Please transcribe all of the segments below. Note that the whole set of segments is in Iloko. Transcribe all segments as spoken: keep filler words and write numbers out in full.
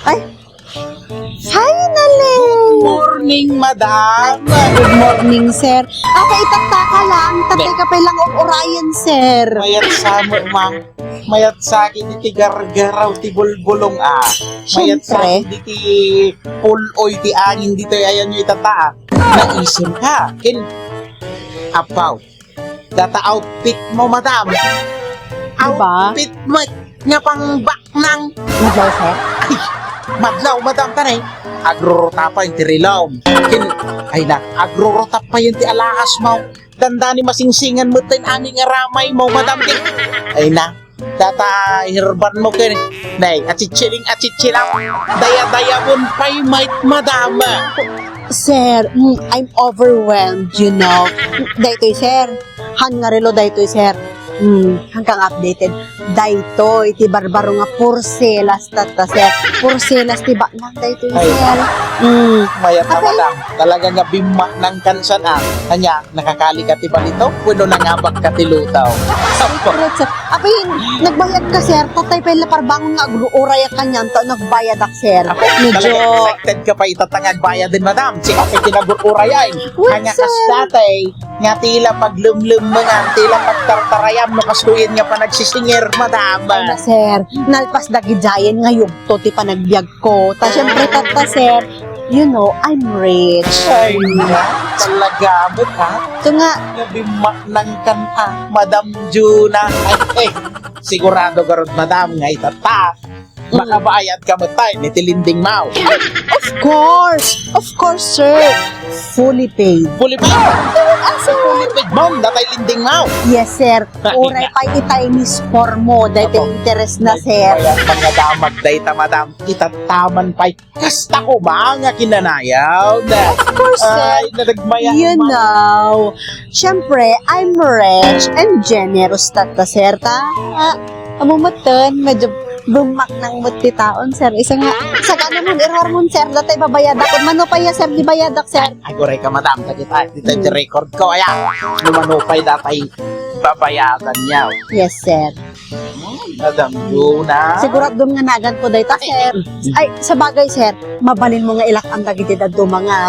Ay, finally! Morning, madam. Good morning, sir. Apay, itatta ka lang. Tatay ka pay lang ur-urayan, sir. Mayat sa mo, ma. Mayat sa akin iti gargaraw ti bulbulong, ah. Mayat sa akin iti puloy ti angin ditoy ayanyo itatta, ah. Naisem ka. Ken, apaw. Data outfit mo, madam. Diba? Outfit mo nga pangbaknang. Madlaw, sir? Ay, madlaw, madam, tanay. Agrurutap pay ti rilom. Kin, ay na, agrurutap pay ti alahas mo. Dandani masingsingan met ti amin nga ramay mo, madam. Kin, ay na, data herban mo kin. Nay, achichiling, achichilang. Daya-daya mo pay, madam. Sir, mm, I'm overwhelmed, you know. Daytoy, sir. Han nga relo daytoy, sir. Hmm, han ka nga updated. Daytoy ti barbaro nga porselas tatta, sir. Porselas ti baknang daytoy, sir. Hmm. Mayat na, madam. Talaga nga bimmaknang kansan, ah. Ania, nakakali ka ti balitaw? Wenno nangabak ka ti lutaw? Secret, sir. Apay, nagbayad ka, sir. Tatay pay la parbangon nga agruray a kanyan ta nagbayadak, sir. Apo, medyo talaga excited ka pay itatta nga agbayad din, madam. Sika pay ti nagur-uray ay. Wen, ania, sir, kas datay nga tila paglumlummengan, tila pagtartarayam no kastoyen nga panagsisingir, madam. Ay na, sir. Nalpas dagidiayen nga yugto ti panagbiag ko. Ta, siyempre, tatta, sir, you know, I'm rich. Ay, na, talaga, but, ha? Ito nga. Nabimmaknang kan, ah, Madam Juna. Ay, eh, sigurado garud, madam, nga itatta. Mm. Makabayad ka met tayo, ni ti lending mo. Of course! Of course, sir! Fully paid. Fully paid? Ah, sir. Fully paid, ma'am, datay lending mo. Yes, sir. Uray pay itay ni score mo, daytay interest na, sir. Mayat man nga damag dayta, madam. Itatta man pay. Kasta ko ba nga kinanayaw? Of course, sir. Ay, nadagmaya. You know, syempre, I'm rich and generous tatta, sir, ta. Ah, amo metten, medyo bummaknang met ti taon, sir. Isa nga, sagana mo, iruar mo, sir, datay babayadak. Mano pay ya, sir, di bayadak, sir? Ay, uray ka, madam, dagita, dita ti record ko, aya. No mano pay datay babayadan niya. Yes, sir. Madam Juna. Sigurado nga nagan ko dayta, sir. Ay, sa bagay, sir, mabalin mo nga ilak-am dagiti dadduma nga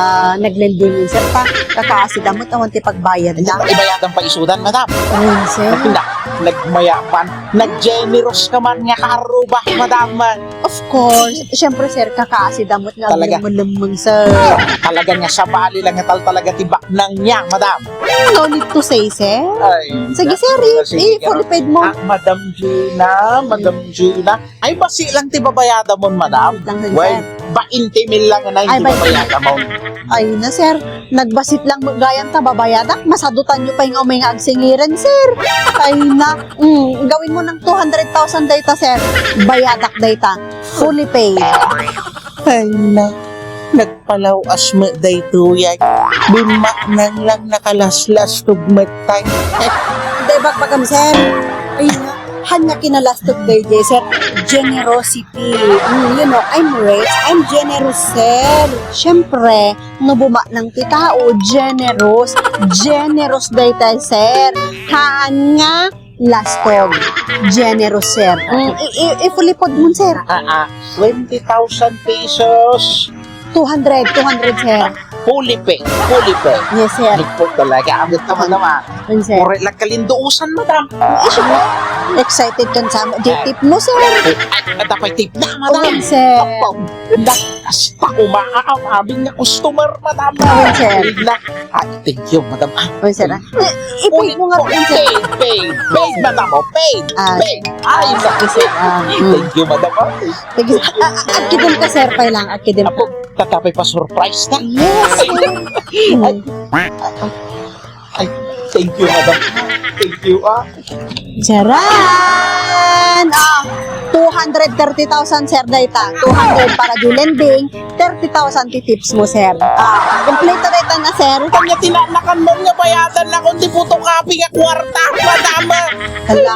naglending, sir, ta kakaasi da met awan ti pagbayad da. Ibayadan pa isudan, madam. Ayun, sir. Nag-, nagmayapan, nag-generous ka man nga karuba, madam. Of course. Siyempre, sir, kakaasi da met nga talaga. Aglemlemmeng, sir. Talaga nga sabali lang nga tal-, talaga ti baknang niya, madam. No need to say, sir. Ay, sige, sir, sige, i-, i-fully paid mo. Ah, Madam Gina, Madam Gina. Ay, basi lang ti babayadamon, madam. Lang, sir. Well, bainte mil lang na ti babayadamon. Ay na, sir. Nagbasit lang gayam ta babayadak. Masadutan nyo pa yung umay nga agsingiran, sir. Ay na. Mm, gawin mo ng two hundred thousand dayta, sir. Bayadak dayta. Fully paid. Ay na. Nagpalawas met daytoy. Bimmaknang lang nakalaslas tugmettay. Dayta bagbagam, sir. Ay na. Han nga kinalastog dayjay, sir. Generosity. Mm, you know, I'm rich, I'm generous, sir. Siyempre, no bumaknang ti tao, generous. Generous dayta, sir. Haan nga lastog. Generous, sir. Mm, i-, i-, i-fully paid mo, sir. Ah, ah, twenty thousand pesos. Two hundred, two hundred, sir. Fully paid, fully paid. Yes, sir. Ay, po talaga. Ang ganda mo naman. Yes, sir. Puro lang kalinduusan, madam. Excited ka sa mo. Di tip mo, sir. Ay, dapat tip na, madam. Oh, sir. Apaw. Hasta ko maaam-aming nga customer, madam. Oh, sir. Ay, na. Ay, thank you, madam. Ah, oh, sir, ah. I-, i-pay mo nga, sir. Paid, paid, paid, madam, oh, paid, ah, paid. Ay, ah, sige, sir. Ah, mm. Thank you, madam, ah. Sige, sir. Ah, ah, agkidem ka, sir, pay lang, agkidem ka. Apo, tatapay pa surprise na. Yes, sir. Ay, ay, ay, thank you, madam. Thank you, ah. Charan! Ah, two hundred thirty thousand, sir, dayta. Two hundred para di lending, thirty thousand ti tips mo, sir. Ah, kompleto dayta na, sir. Kanya tinanakan mo nga bayadan na kung ti photocopy nga kwarta, madam. Hala.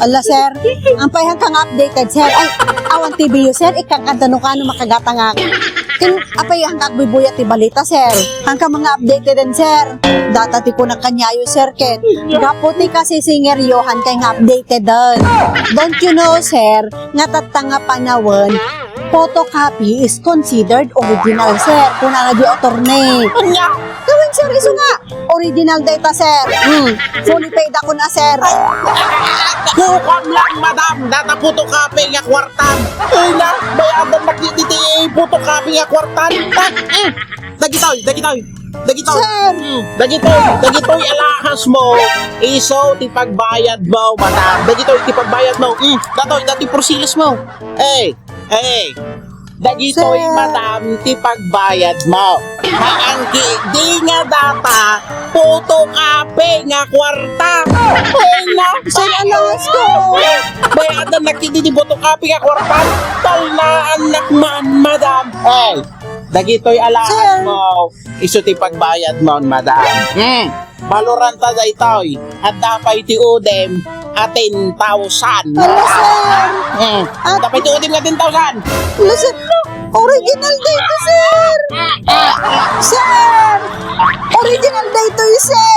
Ala, sir. Ang payhan kang updated, sir. Ay, awan T V, sir. Ikakanta no kano makagatangak. Kin, apay ang kagbuybuya ti balita, sir. Ang ka mga updated din, sir. Data ti kunak kanyayo, sir, ken. Gapu ti kasi singer Johan kay nga updated din. Don't you know, sir, nga tatta nga panawen, Photocopy is considered original, sir. Kuna nga di attorney. Anya? Gawin, sir, isu nga. Original data, sir. Hmm. Fully paid ako na, sir. Kukuam lang, madam. Data photocopy nga kwarta. Ay na, bayadan na kiti ti photocopy nga kwarta. Dagitoy, dagitoy. Dagitoy. Sir. Hmm. Dagitoy, dagitoy alahas mo. Isu ti pagbayad mo, madam. Dagitoy ti pagbayad mo. Hmm. Datoy, dati porsiles mo. Eh, eh. Dagitoy, sir, madam, ti pagbayad mo. Haangki, di nga data, photocopy nga kwarta. Ay na. Sir, alahas ko. Bayadan na kiti ti photocopy nga kwarta. Talnaan nak man, madam. Ay, dagitoy alahas, sir, mo. Isu ti pagbayad mo, madam. Hmm. Baloranta daytoy. Adda pay ti udim a ten thousand. Hala, sir. Hmm. Adda pay ti udim nga ten thousand. Hala, sir. Original daytoy, sir. Sir. Original daytoy, sir.